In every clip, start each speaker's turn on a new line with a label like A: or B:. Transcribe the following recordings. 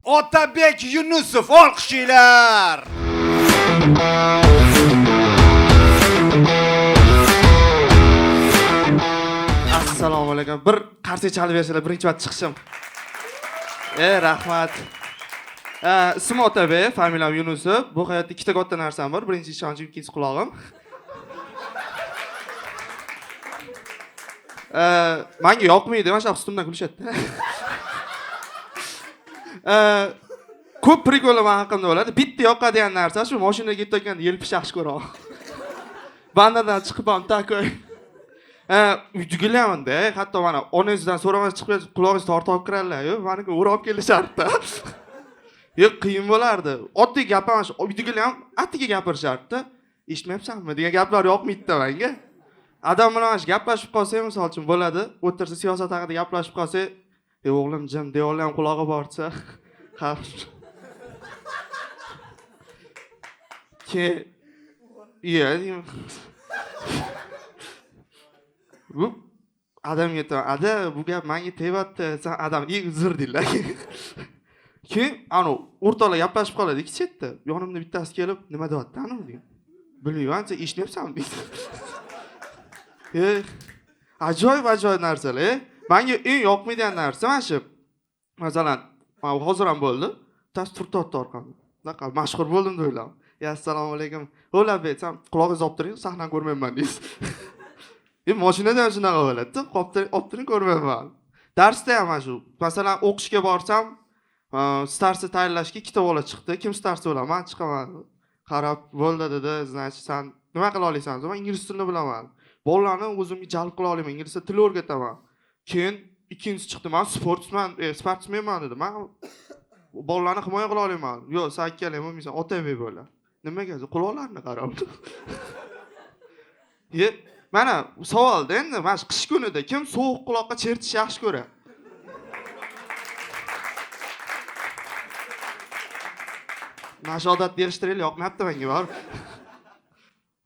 A: Otabek Yunusov, olqishinglar.
B: Assalomu alaykum. Bir qarsak chalib bersalar, birinchi marta chiqishim. Rahmat. Ismim Otabek, familiyam Yunusov. Bu hayotda ikkita katta narsam bor. Birinchi ishonchim, ikkinchisi qulog'im. Menga yoqmaydi, mana shu ustimdan kulishadi. Ko'p prikollar men haqimda bo'ladi. Bitta yoqadigan narsa shu mashinaga ketayotganda yelpish yaxshi ko'raman. Vannadan chiqib ham takoy. Uydagilarmanda, hatto mana onangizdan so'ramay chiqib qulog'ingiz tortib olib kiradilar-yu, meniki o'rab kelishardi. Yo'q, qiyin bo'lardi. Oddiy gap ham shu, uydagilar ham atiga gapirishardi. Eshitmayapsanmi degan gaplar yoqmaydi-da menga. Adam bilan mana shu gaplashib qolsak, misol uchun bo'ladi, o'tirsa siyosat haqida gaplashib qolsak, "Ey o'g'lim, jim, devorlar ham qulog'i bor" desa, ha. Ke, iya, deyman. Bu adamga aytaman, "Ada, bu gap menga tegyapti." Sen adam, "Ey, uzr" deydilar. Keyin anu o'rtoqlar gaplashib qoladi ikki chetda. Yonimda bittasi kelib, "Nima deyapti anu?" deydi. "Bilmayman, sen eshitmayapsanmi?" deydi. Ajoyib ajoyib narsalar. Menga eng yoqmaydigan narsa mana shu. Masalan, mana hozir ham bo'ldi. Bittasi turtyapti orqamda. Bunaqa mashhur bo'ldim deb o'yladim. Ya, assalomu alaykum. O'lab aytsam, qulog'ingizni olib turing, sahnani ko'rmayman deysiz. Mashinada ham shunaqa bo'ladi-da, olib turing, ko'rmayman. Darsda ham mana shu. Masalan, o'qishga borsam, starsa tayinlashga ikkita bola chiqdi. Kim starsa bo'ladi? Men chiqaman. Qarab, bo'ldi dedi, значит, sen nima qila olasan? Men ingliz tilini bilaman. Bolalarni o'zimga jalb qila olaman, ingliz tilini o'rgataman. Keyin ikkinchisi chiqdi, men sportsman, sportsmenman dedi. Men bolalarni himoya qila olaman. Yo'q, sen akkalang bo'lmaysan, Otabek bo'la. Nimaga? Quloqlarini qarab. Mana savolda endi, mana shu qish kunida kim sovuq quloqqa chertish yaxshi ko'radi? Mana shu odatni yig'ishtiraylik, yoqmayapti menga bor.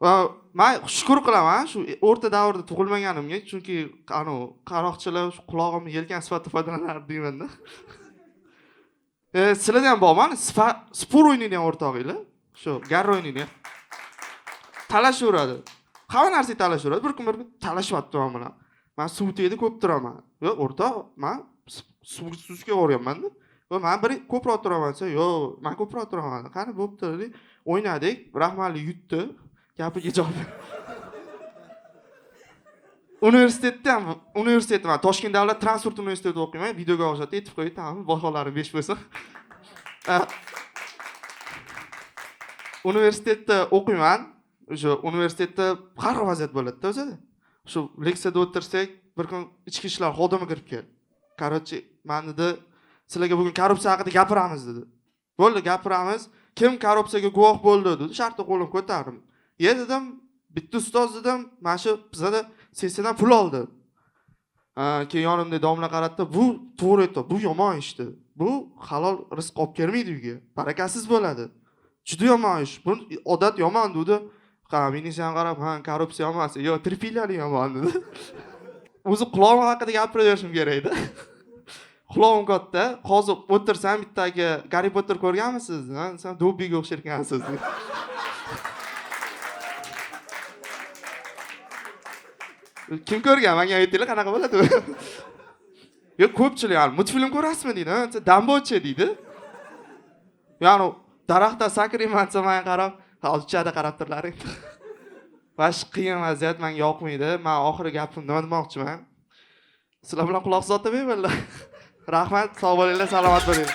B: Va men shukr qilaman shu o'rta davrda tug'ilmaganimga, chunki anu qaroqchilar shu qulog'imni yelkan sifatida foydalanardi deymanda. Sizlarda ham bormi? Sport o'ynaydigan o'rtog'inglar, shu garri o'ynaydigan. Talashaveradi. Hamma narsaga talashaveradi. Bir kun bir kun talashyapti men bilan. Men suv tagida ko'p turaman. Yo'q, o'rtoq, men suvga borganman-da. Va men bir ko'proq turaman desa, yo'q, men ko'proq turaman. Qani bo'pti dedik. O'ynadik, Rahmatli yutdi. Gapiga javob. Universitetda ham, universitetda men Toshkent davlat transport universitetida o'qiyman. Videoga o'xshatib aytib qo'yay, tamam, baholarim 5 bo'lsa. Universitetda o'qiyman. O'sha universitetda har xil vaziyat bo'ladi-da o'zida. Shu leksiyada o'tirsak, bir kun ichki ishlar xodimi kirib keldi. Короче, men dedi, sizlarga bugun korrupsiya haqida gapiramiz dedi. Bo'ldi, gapiramiz. Kim korrupsiyaga guvoh bo'ldi dedi. Shartta qo'lim ko'tardim. Ye dedim, bitta ustoz dedim, mana shu bizada sessiyadan pul oldi. Keyin yonimda domla qaratdi, bu to'g'ri aytdi, bu yomon ish dedi. Bu halol rizq olib kelmaydi uyga, barakasiz bo'ladi. Juda yomon ish. Bu odat yomon dedi. Ha, menisi ham qarab, ha, korrupsiya emas, yo'q, tripillari yomon dedi. O'zi qulog'im haqida gapiraverishim kerak edi. Qulog'im katta. Hozir o'tirsam bittagi Garri Potter ko'rganmisiz? Ha, sen Dobbiga o'xshar ekansiz. Kim ko'rgan? Menga aytinglar, qanaqa bo'ladi bu? Yo'q, ko'pchilik, ya'ni multfilm ko'rasizmi deydi, ha, desa, Dambochi deydi. Ya'ni daraxtdan sakrayman desa, menga qarab, ha, hozirchada qarab turlaring. Va shu qiyin vaziyat menga yoqmaydi. Men oxiri gapim nima demoqchiman? Sizlar bilan quloq sotib beringlar. Rahmat, sog' bo'linglar, salomat bo'linglar.